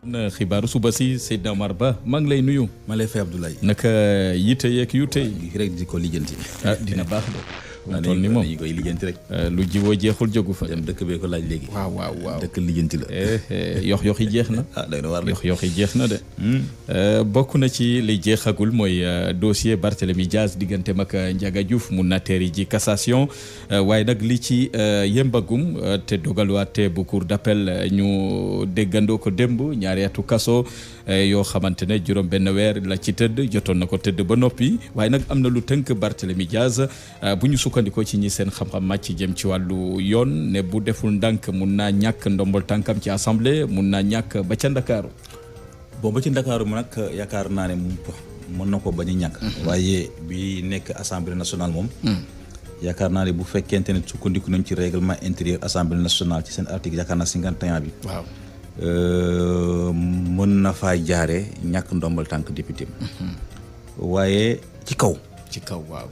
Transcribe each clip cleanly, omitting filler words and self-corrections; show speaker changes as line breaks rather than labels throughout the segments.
na xibaaru suba si Seydina Omar Ba maa ngi lay nuyu.
maa lay fay Abdoulaye.
naka yitte yeeg yu tey.
rek di ko lijjanti.
dina baax de.
tool ni moom dañu koy lijjanti rek.
lu jiwoo jeexul jógu fa.
dem dëkk bee ko laaj léegi.
waaw
dëkk lijjanti la.
yox yi jeex na.
day na war de.
yox yi jeex na de. bokk na ci li jeexagul mooy dossier Barthélémy Dias digganteem ak Ndiaga Diouf mun na teeri ji cassation waaye nag li ci yembagum te dogaluwaate bu cour d'appel ñu déggandoo ko démb ñaari atu kaso yoo xamante ne juróom benn weer la ci tëdd jotoon na ko tëdd ba noppi waaye nag am na lu tënk Barthélémy Dias bu ñu sukkandikoo ci ñi seen xam-xam màcc jëm ci wàllu yoon ne bu deful ndànk mun naa ñàkk ndombol tànkam ci assemblée mun naa ñàkk ba ca Ndakaaru.
bon ba ci Ndakaaru mu nag yaakaar naa ne mën na ko bañ a ñàkk. waaye bi nekk assemblée nationale moom. yaakaar naa ne bu fekkente ne sukkandiku nañ ci règlement intérieur assemblée nationale ci seen article yaakaar naa 51 bi.
waaw.
mën na faa jaare ñàkk ndombal tànk député. waaye ci kaw.
waaw.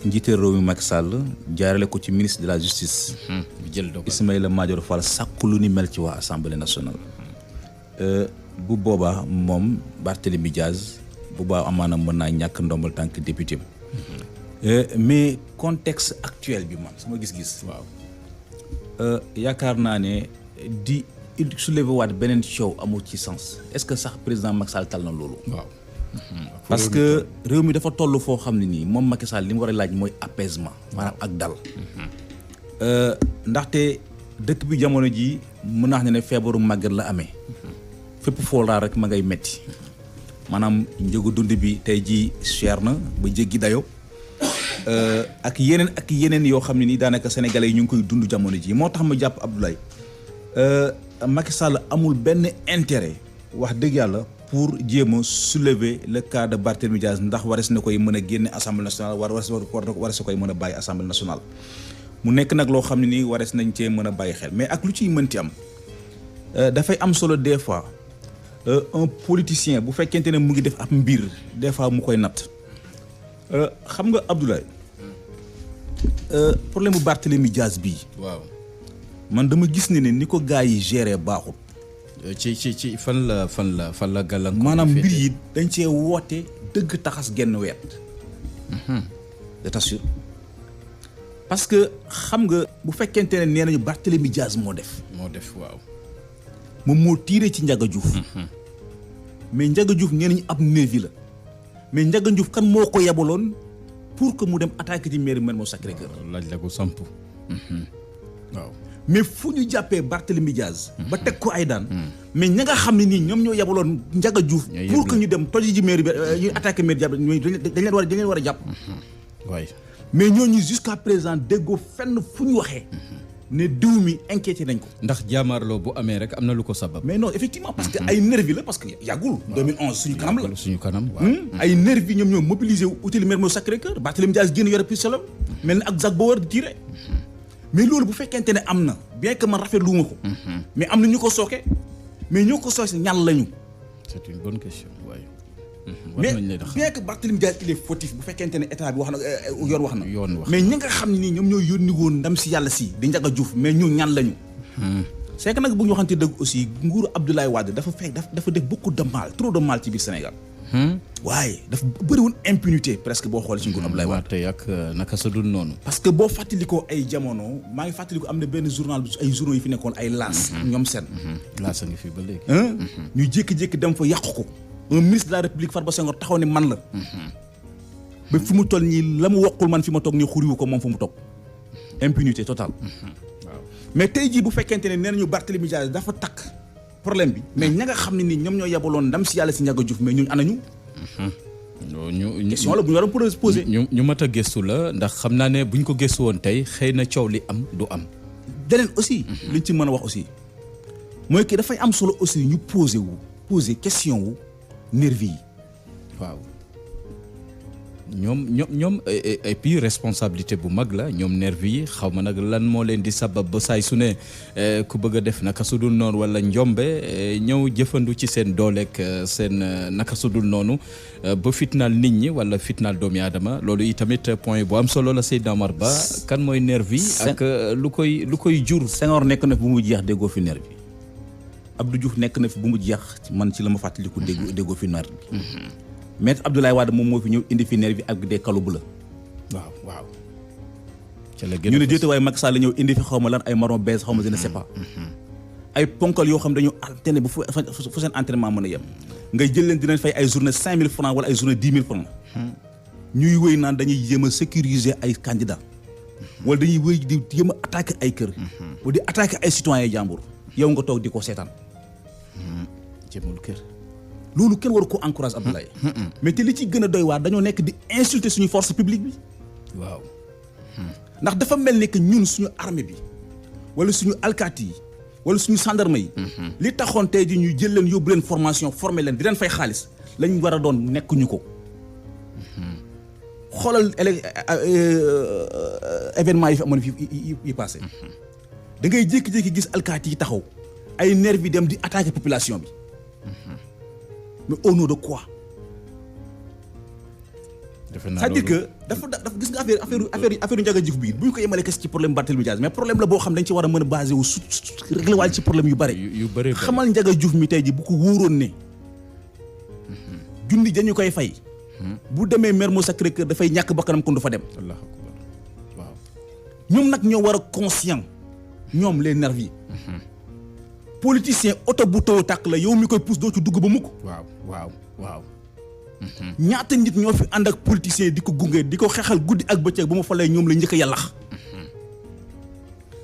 njiite réew mi Macky Sall jaarale ko ci ministre de la justice.
jël dogal
Ismaïla Madior Fall sàkku lu ni mel ci waa assemblée nationale. bu boobaa moom Barthélémy Dias bu boobaa amaana mën naa ñàkk ndombal tànk député. mais contexte actuel bi man sama gis-gis.
waaw.
yaakaar naa ne di soulever waat beneen coow amul ci sens est-ce que sax président Macky Sall tal na loolu.
waaw.
parce que réew mi dafa toll foo xam ne nii moom Macky Sall li mu war a laaj mooy apaisement maanaam ak dal. ndaxte dëkk bi jamono ji mën naa xam ne feebaru màggat la amee. fépp foo laal rek ma ngay metti maanaam njëgu dund bi tey ji cher na ba jéggi dayo ak yeneen yoo xam ne nii daanaka sénégalais yi ñu ngi koy dund jamono ji moo tax ma jàpp Abdoulaye Macky Sall amul benn intérêt wax dëgg yàlla pour jéem a soulever le cas de Barthélémy Dias ndax wares na koy mën a génne assemblée nationale wares na koy mën a bàyyi assemblée nationale mu nekk nag loo xam ne nii wares nañ cee mën a bàyyi xel mais ak lu ciy mënti am dafay am solo des fois un politicien bu fekkente ne mu ngi def ab mbir des fois mu koy natt xam nga Abdoulaye problème bu Barthélémy Dias bii.
waaw.
man dama gis ne ni ko gars yi gérer baaxul.
ci fan la gàllankoor.
maanaam mbir yi dañ cee woote dëgg taxas genn weet. je t'assure parce que xam nga bu fekkente ne nee nañu Barthélémy Dias moo def.
waaw.
moom moo tiiree ci Ndiaga Diouf. mais Ndiaga Diouf nee nañu ab nervi la mais Ndiaga Diouf kan moo ko yebaloon pour que mu dem attaquer ci mairie Mermoz Sacré-Cœur.
laaj la ko samp. waaw.
mais fu ñu jàppee Barthélémy Dias ba teg ko ay daan. mais ña nga xam ne nii ñoom ñoo yebaloon Ndiaga Diouf. pour que ñu dem toji ji mairie bi ñu attaquer mairie jàpp dañ leen war a jàpp.
waay.
mais ñooñu jusqu'à présent déggoo fenn fu ñu waxee. ne diw mi inquiété nañ ko.
ndax jaamaarloo bu amee rek am na lu ko sabab.
mais non effectivement parce que ay nervi la parce que yàggul. 2011 suñu kanam la
suñu kanam waaw.
ay nervi ñoom ñoo mobilisé wu utile Mermoz Sacré-Cœur Barthélémy Dias génn yore pistolet mel ni ak Zac Bauer di tiré. mais loolu bu fekkente ne am na bien que man rafetlu ma ko. mais am na ñu ko sooke mais ñoo ko sooke ñan lañu.
c'est une bonne question waaye.
mais bien que Barthélémy Dias il est fautif bu fekkente ne état bi wax na yoon wax na. mais ñi nga xam ne nii ñoom ñoo yónni woon ndam si yàlla si di Ndiaga Diouf mais ñu ñan lañu. c'est que nag bu ñu waxante dëgg aussi nguuru Abdoulaye Wade dafa def beaucoup de mal trop de mal ci biir Sénégal. waaye dafa bëriwoon impunité presque boo xoolee ci nguuru Abdoulaye Wade.
tey ak naka sa dul noonu.
parce que boo fàttalikoo ay jamono maa ngi fàttalikoo am na benn journal ay journaux yi fi nekkoon ay laas. ñoom seen.
laas a ngi fi ba léegi.
ñu jékki-jékki dem fa yàqu ko. un ministre de la République Farba Senghor taxaw ne man la. ba fi mu toll nii la mu wokkul man fi ma toog nii xuriwu ko moom fu mu toog. impunité totale. waaw mais tey jii bu fekkente ne nee nañu Barthélémy Dias dafa takk problème bi. mais ña nga xam ne nii ñoom ñoo yebaloon ndam si yàlla si Ndiaga Diouf mais ñun anañu. question la bu ñu war a posé.
ñu mat a gëstu la ndax xam naa ne buñ ko gëstu woon tey xëy na coow li am du am.
deneen aussi. liñ ci mën a wax aussi mooy que dafay am solo aussi ñu poser question wu. nervi yi
waaw ñoom et puis responsabilité bu mag la ñoom nervi yi xaw ma nag lan moo leen di sabab ba saay su ne ku bëgg a def naka sudul noonu wala njombe ñëw jëfandu ci seen dooleeg seen naka sudul noonu ba fitnaal nit ñi wala fitnaal doomi aadama loolu itamit point bu am solo la Seydina Omar Ba kan mooy nervi ak lu koy jur.
Senghor nekk na bu mu jeex déggoo fi nervi Abdou Diouf nekk na fi bu mu jeex man ci la ma fàttaliku déggoo fi nerf bi maître Abdoulaye Wade moom moo fi ñëw indi fi nerf bi ak des kalu bleu
waaw
ñu ne déete waaye Macky Sall ñëw indi fi xaw ma lan ay marron beige xaw ma je ne sais pas ay ponkal yoo xam dañu alterné bu fu seen entraînement mën a yem ngay jël leen dinañ fay ay journée 5000 francs wala ay journée 10 000 francs ñuy wëy naan dañuy jéem a sécuriser ay candidats wala dañuy wëy di jéem a attaquer ay kër wala di attaquer ay citoyens jàmbur yow nga toog di ko seetaan
jëmul kër
loolu kenn waru ko encourage Abdoulaye mais te li ci gën a doy waar dañoo nekk di insulter suñu force publique bi
waaw
ndax dafa mel ni que ñun suñu armée bi wala suñu alkaati yi wala suñu gendarme yi li taxoon tey ji ñuy jël leen yóbbu leen formation former leen di leen fay xaalis lañ war a doon nekkuñu ko xoolal événement yi fi amoon yi passé da ngay jékki-jékki gis alkaati yi taxaw ay nervi yi dem di attaquer population bi mais au nom de quoi c'est-à-dire que dafa gis nga affaire Ndiaga Diouf bi bu ñu ko yemale kese ci problème Barthélémy Dias mais problème la boo xam dañ ci war a mën a basé wu réglé waale ci problème yu bëri xamal Ndiaga Diouf mi tey ji bu ko wóoroon ne junni dañu koy fay bu demee Mermoz Sacré-Cœur dafay ñàkk bakkanam kon du fa dem
Allahu akbar waaw
ñoom nag ñoo war a conscient ñoom les nervis yi politicien oto bu taw tàkk la yow mi koy pousse doo ci dugg ba mukk
waaw
ñaata nit ñoo fi ànd ak politicien di ko gunge di ko xeexal guddi ak bëccëg ba mu falee ñoom la njëkk a yàllax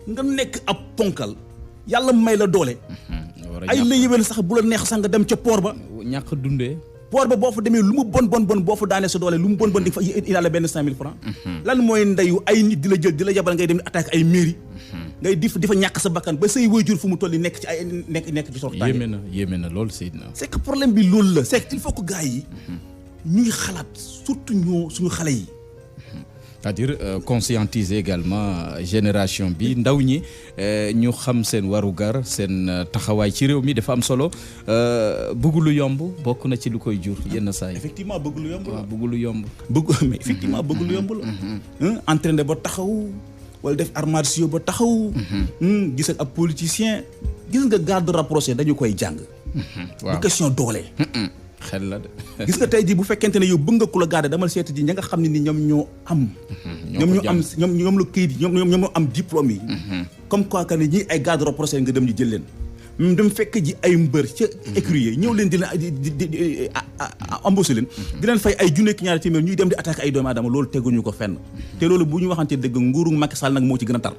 nga nekk ab ponkal yàlla may la doole ay la yéwén sax bu la neex sax nga dem ca port ba
ñàkk dundee
port ba boo fa demee lu mu bon boo fa daanee sa doole lu mu bon di fa indaale benn 5000 francs lan mooy ndeyu ay nit di la jël di la yabal ngay dem di attaque ay mairie ngay di fa ñàkk sa bakkan ba say waajur fu mu toll nekk ci ay nekk ci sorta
yéeme na loolu Seydina
c'est que problème bi loolu la c'est que il faut que gars yi ñuy xalaat surtout suñu xale yi
c'est-à-dire conscientiser également génération bi ndaw ñi ñu xam seen warugar seen taxawaay ci réew mi dafa am solo bëgg lu yomb bokk na ci lu koy jur yenn saa yi.
effectivement bëgg lu yomb la
waaw bëgg lu yomb.
mais effectivement bëgg lu yomb la. entraîné ba taxaw wala def arts martiaux ba taxaw. gis ak ab politicien gis nga garde rapproché dañu koy jàng.
waaw
bu question doole.
xel la de.
gis nga tey jii bu fekkente ne yow bëgg nga ku la garder damal seeti ji ña nga xam ne ni ñoom ñoo am. ñoom la këyit yi ñoom am diplôme yi. comme quoi que ne ñii ay garde rapproché nga dem ñu jël leen. même dem fekk ji ay mbër ca écurie ñëw leen di embauché leen. di leen fay ay junne ki ñaari téeméer ñuy dem di attaquer ay doomu aadama loolu teguñu ko fenn. te loolu bu ñu waxante dëgg nguuru Macky Sall nag moo ci gën a tar.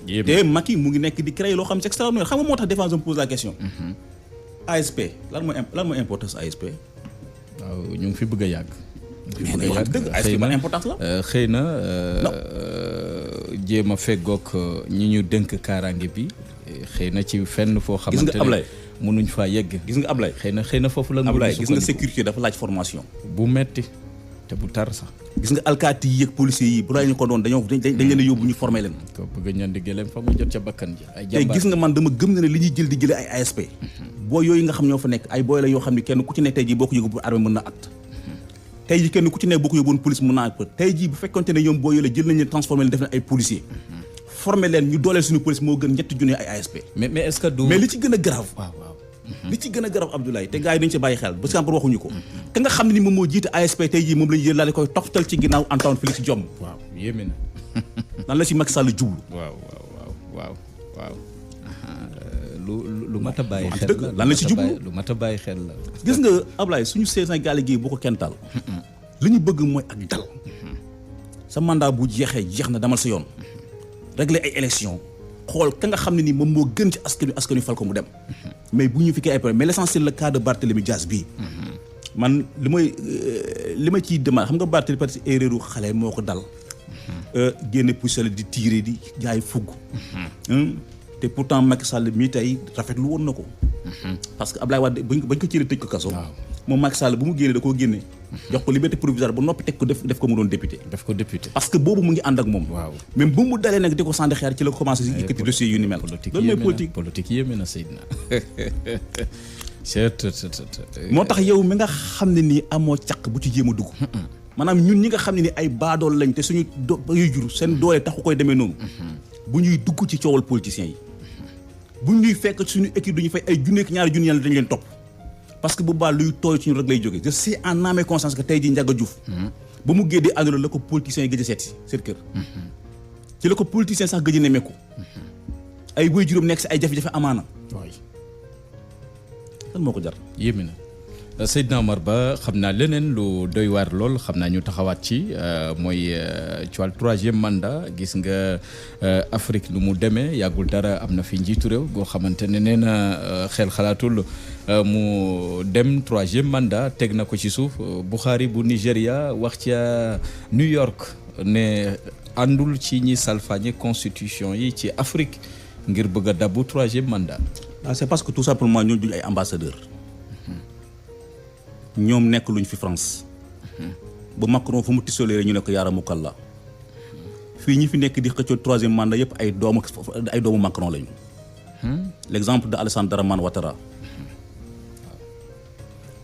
te Macky mu ngi nekk di créer loo xam c'est extraordinaire xam nga moo tax défense me pose la question. ASP lan mooy importance ASP.
waaw ñu ngi fi bëgg a yàgg.
dëgg ASP ban importance la.
xëy na jéem a feggoog ñi ñu dënk kaaraange bi xëy na ci fenn foo xamante ne mënuñ faa yegg.
gis nga Ablaye
xëy na foofu la.
Ablaye gis nga sécurité dafa laaj formation.
bu metti te bu tar sax.
gis nga alkaati yi ak policiers yi bu la ñu ko doon dañ leen a yóbbu ñu formé leen.
ko bëgg ñaan di gëléem fa mu jot ca bakkan ji. ay
jàmbaar te gis nga man dama gëm na ne li ñuy jël di jëlee ay ASP. booy yooyu nga xam ñoo fa nekk ay booy la yoo xam ne kenn ku ci nekk tey jii boo ko yóbbu pour armée mën na at. tey jii kenn ku ci nekk boo ko yóbbuwoon police mën naa at tey jii bu fekkonte ne ñoom booy yooyu la jël nañ leen transformé leen def leen ay policiers. formé leen ñu dooleel suñu police moo gën ñetti junne ay ASP.
mais est-ce que du.
mais li ci gën a grave.
waaw
li ci gën a garab Abdoulaye te gars yi dañu ci bàyyi xel parce que encore waxuñu ko. ka nga xam ne ni moom moo jiite ASP tey jii moom la ñu jël daal di koy toftal ci ginnaaw Antoine Félix Diome.
waaw yéeme na.
nan la si Macky Sall jublu.
waaw. lu mat a bàyyi xel la
lan la si jublu
lu mat a bàyyi xel la.
gis nga Abdoulaye suñu Sénégal gi boo ko kenn taal. li ñu bëgg mooy ak dal. sa mandat bu jeex na demal sa yoon. régler ay élections. xool ka nga xam ne ni moom moo gën ci askan wi fal ko mu dem. mais bu ñu fi kay ay problème mais l'essentiel le cas de Barthélémy Dias bii. man li ma ciy demande xam nga Barthélémy parce que erreur xale moo ko dal. génne puisale di tirer di jaay fugg. te pourtant Macky Sall mii tey rafetlu woon na ko. parce que Ablaye Wade bañ ko cëri tëj ko kaso. moom Macky Sall bu mu génnee da koo génne. jox ko liberté provisoire ba noppi teg ko def ko mu doon député. parce que boobu mu ngi ànd ak moom. même bu mu dalee nag di ko sànni xeer ci la ko commencé si yëkkati dossier yu ni mel. loolu mooy
politique yéeme na Seydina.
moo tax yow mi nga xam ne nii amoo caq bu ci jéem a dugg. maanaam ñun ñi nga xam ne ni ay baadool lañ te suñu yuy jur seen doole taxu koy demee noonu. bu ñuy dugg ci coowal politiciens yi. bu ñuy fekk suñu équipe duñu fay ay junne ak ñaari junne yàlla dañ leen topp parce que bu baax luy tooy suñu rek lay jógee je sais en âme et conscience que tey jii Ndiaga Diouf ba mu géddee ànduna la ko politiciens yi gëj a seeti seen kër ci la ko politiciens sax gëj a nemmeeku ay wéy juróom nekk si ay jafe-jafe amaana
waay
lan moo ko jar
yéeme na Seydina Omar Ba xam naa leneen lu doy waar lool xam naa ñu taxawaat ci mooy ci wàllu 3e mandat gis nga Afrique lu mu demee yàggul dara am na fi njiitu réew goo xamante ne nee na xel xalaatul mu dem 3e mandat teg na ko ci suuf Buhari bu Nigéria wax ca New York ne àndul ci ñi salfaañe constitution yi ci Afrique ngir bëgg a dabbu 3e mandat.
ah c'est parce que tout simplement ñoo duñ ay ambassadeurs. ñoom nekk luñ fi France ba Macron fu mu tisolee ñu ne ko yaara mukalla fii ñi fi nekk di xëccoo 3e mandat yëpp ay doomu Macron lañu. L'exemple de Alassane Dramane Ouattara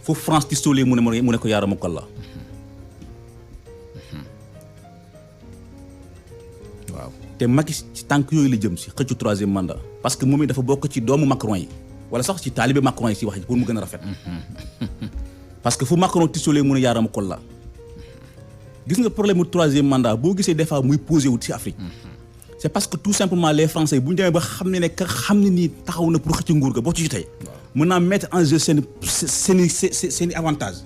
fu France tisolee mu ne ko yaara mukalla waaw te Macky ci tànk yooyu la jëm si xëccu 3e mandat parce que moom it dafa bokk ci doomu Macron yi wala sax ci taalibe Macron yi si wax pour mu gën a rafet. parce que fu Macron tisolee mu ne yaarama kol la gis nga problème mu 3e mandat boo gisee des fois muy posé wu ci Afrique c'est parce que tout simplement les Français bu ñu demee ba xam ne ka xam ne nii taxaw na pour xëcc nguur ga boo ci jotee mën naa mettre en jeu seen avantage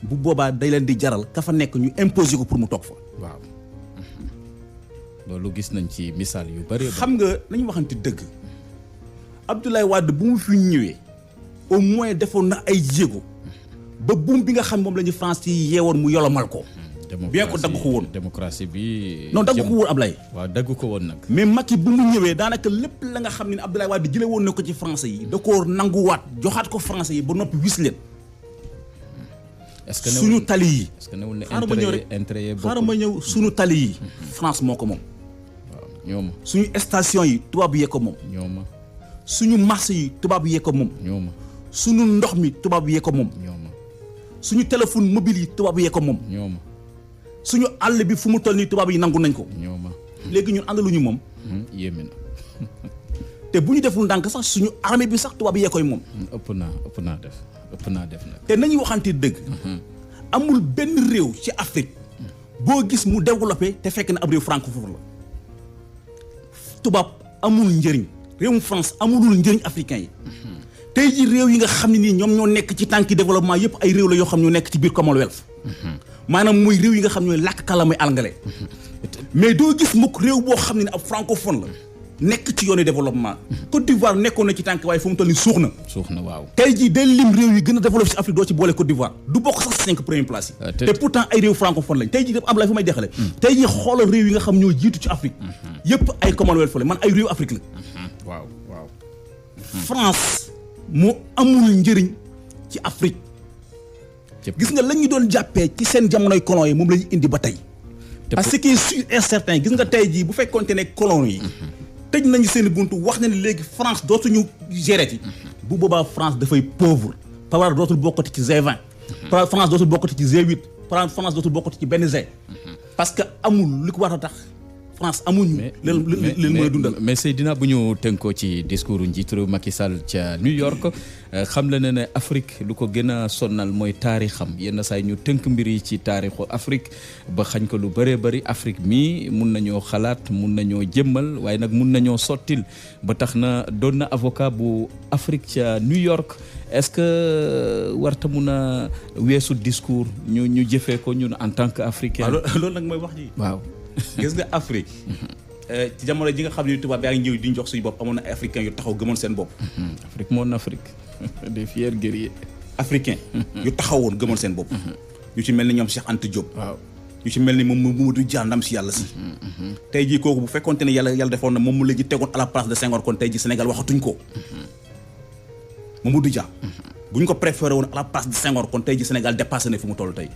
bu boobaa day leen di jaral ka fa nekk ñu imposer ko pour mu toog fa.
waaw loolu gis nañ ci misaal yu bari.
xam nga nañu waxante dëgg Abdoulaye Wade bu mu fi ñëwee au moins defoon na ay jéego. ba buum bi nga xam moom la ñu France yi yeewoon mu yolomal ko. bien ko dagg ko woon
démocratie bi.
non dagg ko woon Ablaye.
waaw dagg ko woon nag.
mais Macky bu mu ñëwee daanaka lépp la nga xam ne Abdoulaye Wade jëlee woon na ko ci français yi da koo nanguwaat joxaat ko français yi ba noppi wis leen.
est-ce que
suñu tali yi.
est-ce que newul ne
intérêt xaaral ma ñëw suñu tali yi. France moo ko moom.
waaw ñoom.
suñu station yi tubaab yee ko moom.
ñoom.
suñu marché yi tubaab yee ko moom.
ñoom.
suñu ndox mi tubaab yee ko moom.
ñoom.
suñu téléphone mobile yi tubaab yee ko moom.
ñoom.
suñu àll bi fu mu toll nii tubaab yi nangu nañ ko.
ñoom.
léegi ñun àndaluñu moom.
yéeme na.
te bu ñu deful ndànk sax suñu armée bi sax tubaab yee koy moom.
ëpp naa def nag.
te nañuy waxante dëgg. amul benn réew ci Afrique boo gis mu développé te fekk na ab réew francophone la. tubaab amul njëriñ réewum France amulul njëriñ africain yi. tey ji réew yi nga xam ne nii ñoom ñoo nekk ci tànki développement yëpp ay réew la yoo xam ñoo nekk ci biir Commonwealth. maanaam mooy réew yi nga xam ñooy làkk kàllaamay anglais. mais doo gis mukk réew boo xam ne ab francophone la nekk ci yoonu développement. Côte d'Ivoire nekkoon na ci tànk waaye fu mu toll nii suux na waaw. tey jii day lim réew yi gën a développé ci Afrique doo ci boole Côte d'Ivoire du bokk sax 5 première place yi. te pourtant ay réew francophone lañ tey jii am lay fu may dexale tey jii xoolal réew yi nga xam ñoo jiitu ci Afrique. yëpp ay Commonwealth la man ay réew Afrique la.
waaw.
France moo amul njëriñ ci Afrique. gis nga lañ ñu doon jàppee ci seen jamonoy colon yi moom la ñu indi ba tey. parce que sûr et certain gis nga tey jii bu fekkoonte ne colon yi. tëj nañu seen buntu wax na ne léegi France dootuñu gérer ci. bu boobaa France dafay pauvre. par dootul bokkati ci G20. France dootul bokkati ci G8. France dootul bokkati ci benn G. parce que amul li ko war a tax. France amuñu leen mën a dundal.
mais Seydina bu ñu tënkoo ci discours njiitu réew Macky Sall ca New York xam la ne Afrique lu ko gën a sonnal mooy taarixam yenn saa yi ñu tënk mbir yi ci taarixu Afrique ba xañ ko lu bëree bëri Afrique mii mun nañoo xalaat mun nañoo jëmmal waaye nag mun nañoo sottil ba tax na doon na avocat bu Afrique ca New York est-ce que warta mun a weesu discours ñu jëfee ko ñun en tant que africain.
loolu nag mooy wax ji
waaw.
gis nga Afrique ci jamono ji nga xam ne tubaab yaa ngi ñëw di jox suñu bopp amoon na ay africains yu taxaw gëmoon seen bopp.
Afrique mon Afrique des fiers guerriers.
africains yu taxawoon gëmoon seen bopp. ñu ci mel ni ñoom Cheikh Anta Diop.
waaw
ñu ci mel ni moom Mamadou Dia ndam si yàlla si. tey jii kooku bu fekkoonte ne yàlla defoon na moom mu la ñu tegoon à la place de Senghor kon tey jii Sénégal waxatuñ ko. Mamadou Dia. bu ñu ko préféré woon à la place de Senghor kon tey jii Sénégal dépassé na fi mu toll tey.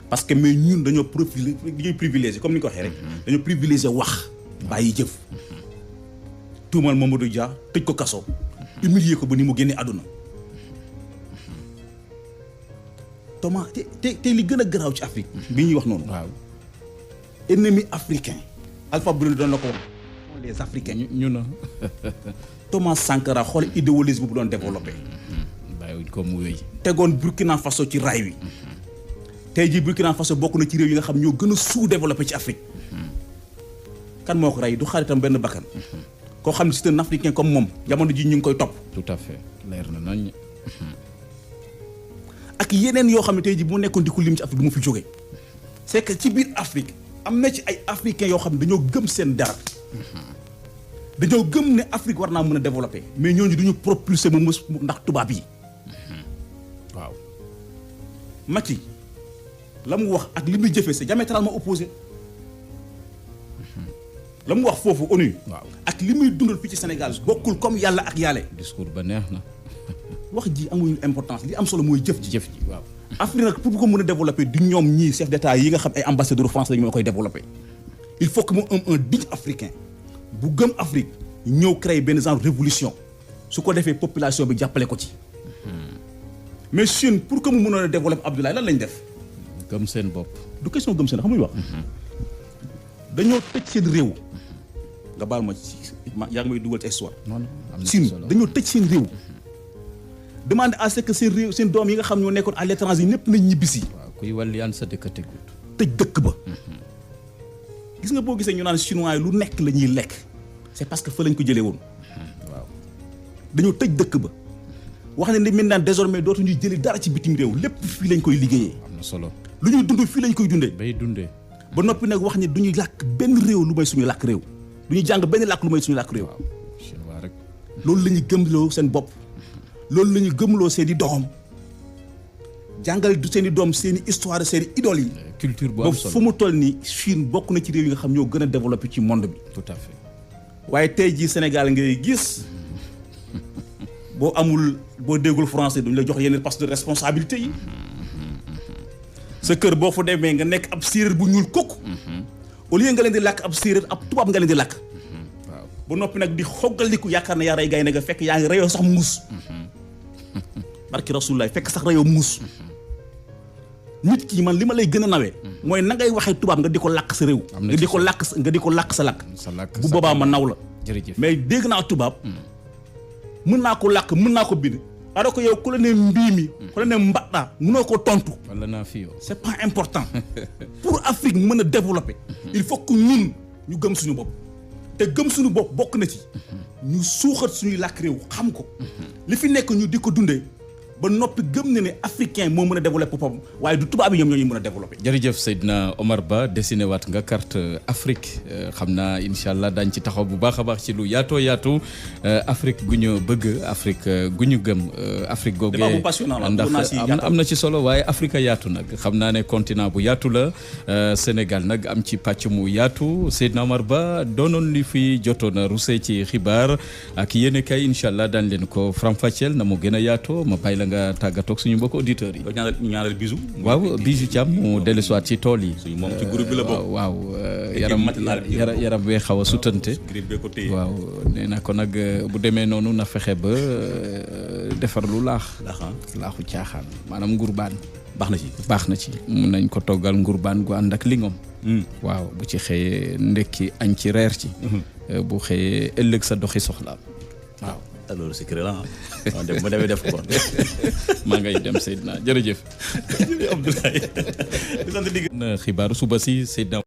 parce que mais ñun dañoo privilégié comme ni ko waxee rek dañoo privilégié wax bàyyi jëf tuumal Mamadou Dia tëj ko kaso humilier ko ba ni mu génnee àdduna Thomas te li gën a garaaw ci Afrique bi ñuy wax noonu
waaw
ennemi africain Alpha Blondy doon la ko wax les Africains.
ñu na
Thomas Sankara xool idéalisme bu doon développé.
bàyyiwuñ ko mu wéy.
tegoon Burkina Faso ci raay wi. tey jii Burkina Faso bokk na ci réew yi nga xam ñoo gën a sous-développé ci Afrique. kan moo ko rey du xaritam benn bakkan. koo xam ne c'est un Africain comme moom jamono ji ñu ngi koy topp.
tout à fait leer na nañ.
ak yeneen yoo xam ne tey jii bu nekkoon di ko lim ci Afrique du mu fi jógee. c'est que ci biir Afrique am na ci ay africains yoo xam ne dañoo gëm seen dara. dañoo gëm ne Afrique war naa mën a développer mais ñooñu du ñu propulser mu mës ndax tubaab yi.
waaw.
Macky la mu wax ak li muy jëfee c'est diamétralement opposé. la mu wax foofu ONU.
waaw
ak li muy dundal fii ci Sénégal bokkul comme yàlla ak yàlla.
discours ba neex na.
wax ji amuñu importance li am solo mooy jëf ji.
jëf ji waaw.
Afrique nag pour ko mën a développer du ñoom ñii chef d'état yi nga xam ay ambassadeurs France lañu mën a koy développer. il faut que mu am un digne africain bu gëm Afrique ñëw créer benn genre révolution su ko defee population bi jàppale ko ci. mais Chine pour que mu mënoon a développer Abdoulaye lan lañ def.
gëm seen bopp.
du question gëm seen xam nga wax. dañoo tëj seen réew. nga baal ma ci yaa ngi may dugal ci histoire.
non non am na
Chine
solo.
dañoo tëj seen réew. demande à ce que seen réew seen doom yi nga xam ñoo nekkoon à l'étranger ñëpp nañ ñibbisi.
waaw kuy wàlliyaan sa dëkk tegut.
tëj dëkk ba. gis nga boo gisee ñu naan chinois yi lu nekk la ñuy lekk. c'est parce que fa lañ ko jëlee woon.
waaw.
dañoo tëj dëkk ba. wax ne ni maintenant désormais dootuñuy jëli dara ci bitim réew lépp fii lañ koy liggéeyee.
am na solo.
lu ñuy dund fii lañ koy dundee.
bay dundee.
ba noppi nag wax ne du ñuy làkk benn réew lu may suñu làkk réew. du ñu jàng benn làkk lu may suñu làkk réew.
waaw chinois rek.
loolu la ñuy gëmloo seen bopp. loolu la ñuy gëmloo seen i doom. jàngal du seen i doom seen i histoire seen i idoles yi.
culture bu
ba
am
fu
solo.
mu toll nii Chine bokk na ci réew yi nga xam ñoo gën a développé ci monde bi.
tout à fait.
waaye tey jii Sénégal ngay gis boo amul boo déggul français duñ la jox yenn poste de responsabilité yi. sa kër boo fa demee nga nekk ab séeréer bu ñuul kukk. au lieu nga leen di làkk ab séeréer ab tubaab nga leen di làkk.
waaw.
ba noppi nag di xoggaliku yaakaar na yaa rey gaynde nga fekk yaa ngi reyoo sax muus. barki Rasulullah fekk sax reyoo muus. nit ki man li ma lay gën a nawee. mooy na ngay waxee tubaab nga di ko làkk sa réew.
am na
nga
ci
di ko làkk nga di ko làkk sa làkk.
sa làkk
bu boobaa ma naw la.
jërëjëf.
mais dégg naa tubaab. mën naa ko làkk mën naa ko bind. alors que yow ku la ne mbii mi. ku la ne mbaɗɗaa mënoo ko tontu.
wala naa fi yow.
c'est pas important. pour Afrique mën a développer. il faut que ñun ñu gëm suñu bopp. te gëm suñu bopp bokk na ci. ñu suuxat suñuy làkk réew xam ko. li fi nekk ñu di ko dundee. ba noppi gëm na ne africain moo mën a développer boppam waaye du tubaab yi ñoom ñoo ñu mën a développer.
jërëjëf Seydina Omar Ba dessiné waat nga carte Afrique xam naa incha allah daañu ci taxaw bu baax a baax ci lu yaatoo yaatu Afrique gu ñu bëgg Afrique gu ñu gëm Afrique googee
débat bu passionnant la
ndax am na ci solo waaye Afrique yaatu nag xam naa ne continent bu yaatu la Sénégal nag am ci pàcc mu yaatu Seydina Omar Ba doonoon li fi jotoon a rusee ci xibaar ak yéen kay incha allah daañu leen ko faram-fàcceel na mu gën a yaatoo ma bàyyi la nga tàggatoog suñu mbokk auditeurs yi.
ñaanal bisu.
waaw Bijou Thiam mu dellusiwaat ci tool yi.
moom ci groupe bi la bokk.
waaw yaram wee xaw a sutante. waaw nee na ko nag bu demee noonu na fexe ba defar lu laax. laaxu caaxaan maanaam ngurbaan. baax na ci mun nañ ko toggal ngurbaan gu ànd ak lingom. waaw bu ci xëyee ndekki añ ci reer ci. bu xëyee ëllëg sa doxi soxlaam waaw.
loolu secret la ah. ma demee def ko.
maa ngay dem Seydina jërëjëf.
Abdoulaye.
xibaaru suba si Seydina